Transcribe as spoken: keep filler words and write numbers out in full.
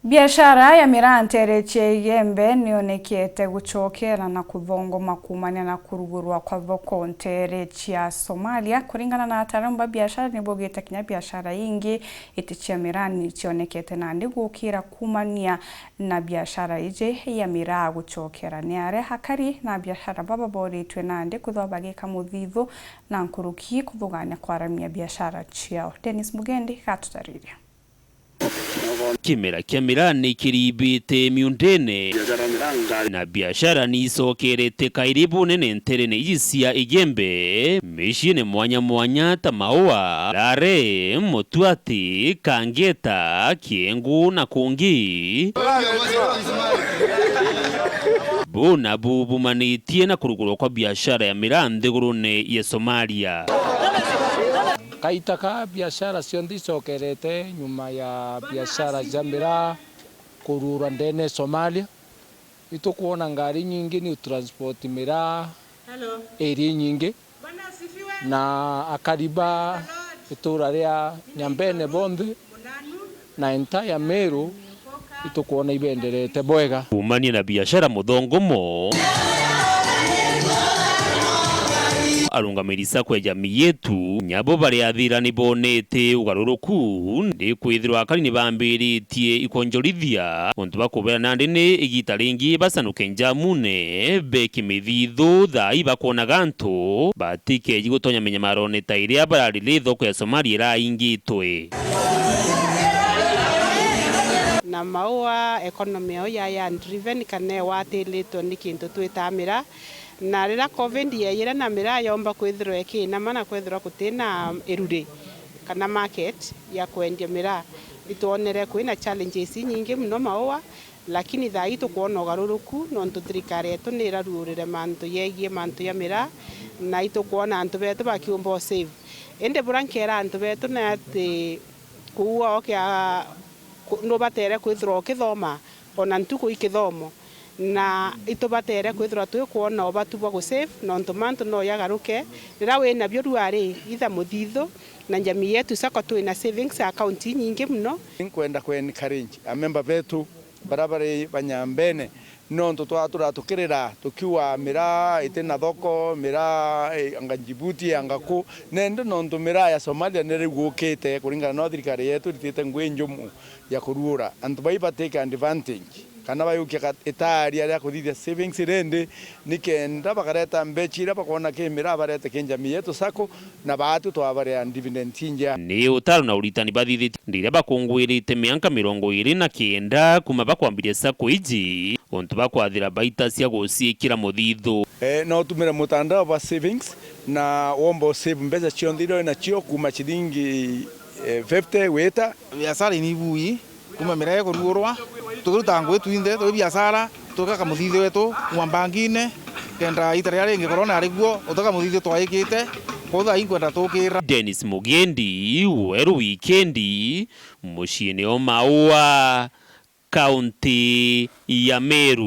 Biashara ya miraa nteere cia Igembe nionekete gucokera na kuthongoma kuumania na kurugurwa kwa thoko nteere cia Somalia. Kuringana na ataaramu ba biashara, ni baugite kinya biashara ingi iti cia miraa ni cionekete nandi gukira kuumania na biashara iji ya miraa gucokera. Ni aria akari na biashara baba boritwe nandi kwithirwa bagika muthithu na nkuruki kuthugania kwaramia biashara ciao. Dennis Mugendi gatutariria. Kimera kia miraa ni kiribite miundene, na biashara ni icokerete kairi bunene nterene iji cia Igembe, miciini mwanya mwanya ta Maua, Lare, Mutuati, Kangeta, Kiengu na kungi. Bu nabu bumanitie na kurugurwa kwa biashara ya miraa nthigurune ya Somalia. Kaita ka biashara cionthe icokerete nyuma ya biashara cia miraa kuruurwa ndene Somalia. Itukwona ngari nyingi ni utransport miraa area nyingi, na akari ba itura ria Nyambene bonthe na entire Meru itukwona ibenderete bwega. Kuumania na biashara muthongomo, arungamiri sacco ya Jamii Yetu nyabo bari athira ni bonete ugaruruku, ndi kwithirwa akari ni bambiritie ikwonjorithia untu bwa kubera nandi ni igita ringi bacanuke njamune, beki mithithu thaa ii bakwonaga antu batikeji gutonya minyamarone ta iria barari ri thoko ya Somalia iraingitwe. Na Maua economy yao ya yarn driven kana ewatilitwe ni kintu twitaa miraa. Na riria covid yeeyire na miraa yomba kwithirwa ikiinama na kwithirwa gutina iruri kana market ya kwendia miraa, itwonere kwina challenges inyingi mono Maua. Lakini thaa ii tukwona ugaruruku, nontu thirikari yetu ni iraruurire mantu yegie mantu ya miraa, na itukwona antu betu bakiumba u save. Indi buria nkeera antu betu ni ati, kuu ao kia, ku-, nubatere kwithirwa ukithoma, ona ntuku i kithomo, na itubatere kwithirwa twikwona ubatu bwa gu save, nontu mantu no yagaruke. Riria winabio ruari, itha muthithu, na Jamii Yetu sacco twina savings account inyingi mono. Inkwenda ku encourage amemba betu baria bari banyambene, nontu twatura tukirira tukiuga miraa iti na thoko, miraa, eh, anga njibuti, anga ku, na indi nontu miraa ya Somalia ni riu gukite kuringana na thirikari yetu iritite ngui njumu ya kuruura. Antu bai ba take advantage, kana bayukia ka-, itaaria ria kuthithia savings rendi, nikenda bakareta mbecha iria bakwona ki miraa barete ki Jamii Yetu sacco, na baatu twabarea dividend injea. Ni utaro na uritani bathithitie ndiria bakungwirite mianka mirongo iiri na kenda kuuma bakwambiria sacco iji, untu bakwathira baita cia guciikira muthithu. Eh, no utumire mutandao bwa savings, na womba u save mbecha cionthe iria winacio kuuma ciringi, eh, fifty gwita. Biashara ini ibui, kuuma miraa ikuruurwa, tukiruta ngui twinthe, turi biashara, tugaka muthithu wetu kuuma mbangine, kenda ita riria ringi korona ari guo, utaka muthithu twaikite, kwou thaa ii nkwenda tukira. Dennis Mugendi, Weru Wikendi, muciini o Maua, kaunti ya Meru.